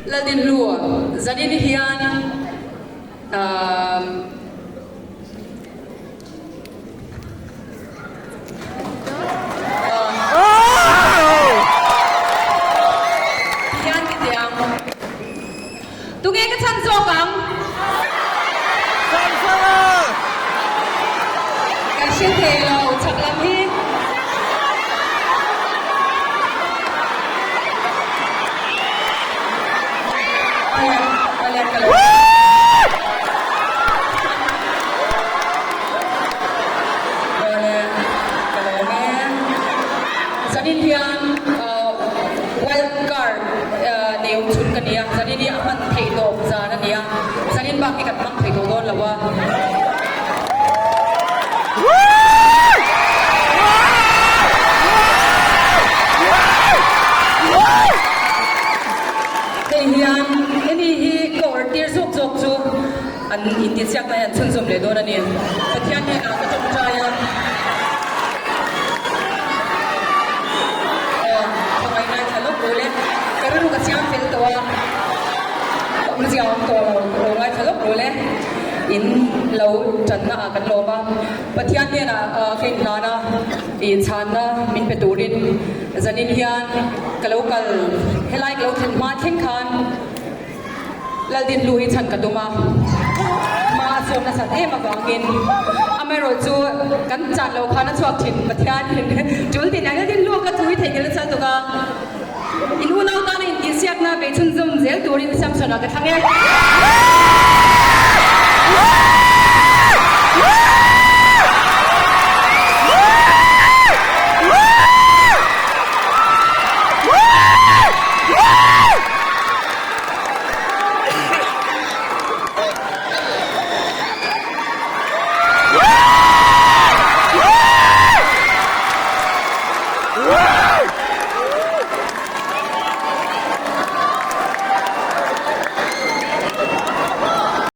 Laldinhlu, Zanin hian Hian ti teh ang. Tunge ka chhan zawk ang? Ka hre thei lo, chhak lam hi. Zanin hian wild card nei awm chhun ka ni a, zanin hi a hman theih tawp zan a ni a, zanin bak hi kan hmang thei tawh dawn lo a. Hei hian hemi hi ka awrh tir zawk zawk chu an intihsiak lai an chhunzawm leh dawn a ni. Pathian hnenah ka tawngtai a, aw khawngaih ngaithla lawk rawh le, ka rilru ka siam fel tawh a, ka awmzia a awm tawh lo, ka lo ngaithla lawk rawh le, in lo tanna ah kan lawm a, Pathian hnenah ka inhlan a, ih chhanna min pe turin zanin hian ka lo kal, helai ka lo thlen hma thleng khan Laldinhlu hi chhan ka tum a, hma a chhuak nasat em avangin amaherawh chu kan chan loh khan a chhuak thin Pathianin tul tin ang Laldinhlu ka thu hi theihnghilh nasa lutuk a, in unau tana intihsiakna bei chhunzawm zel turin Samson-a ka thlang e.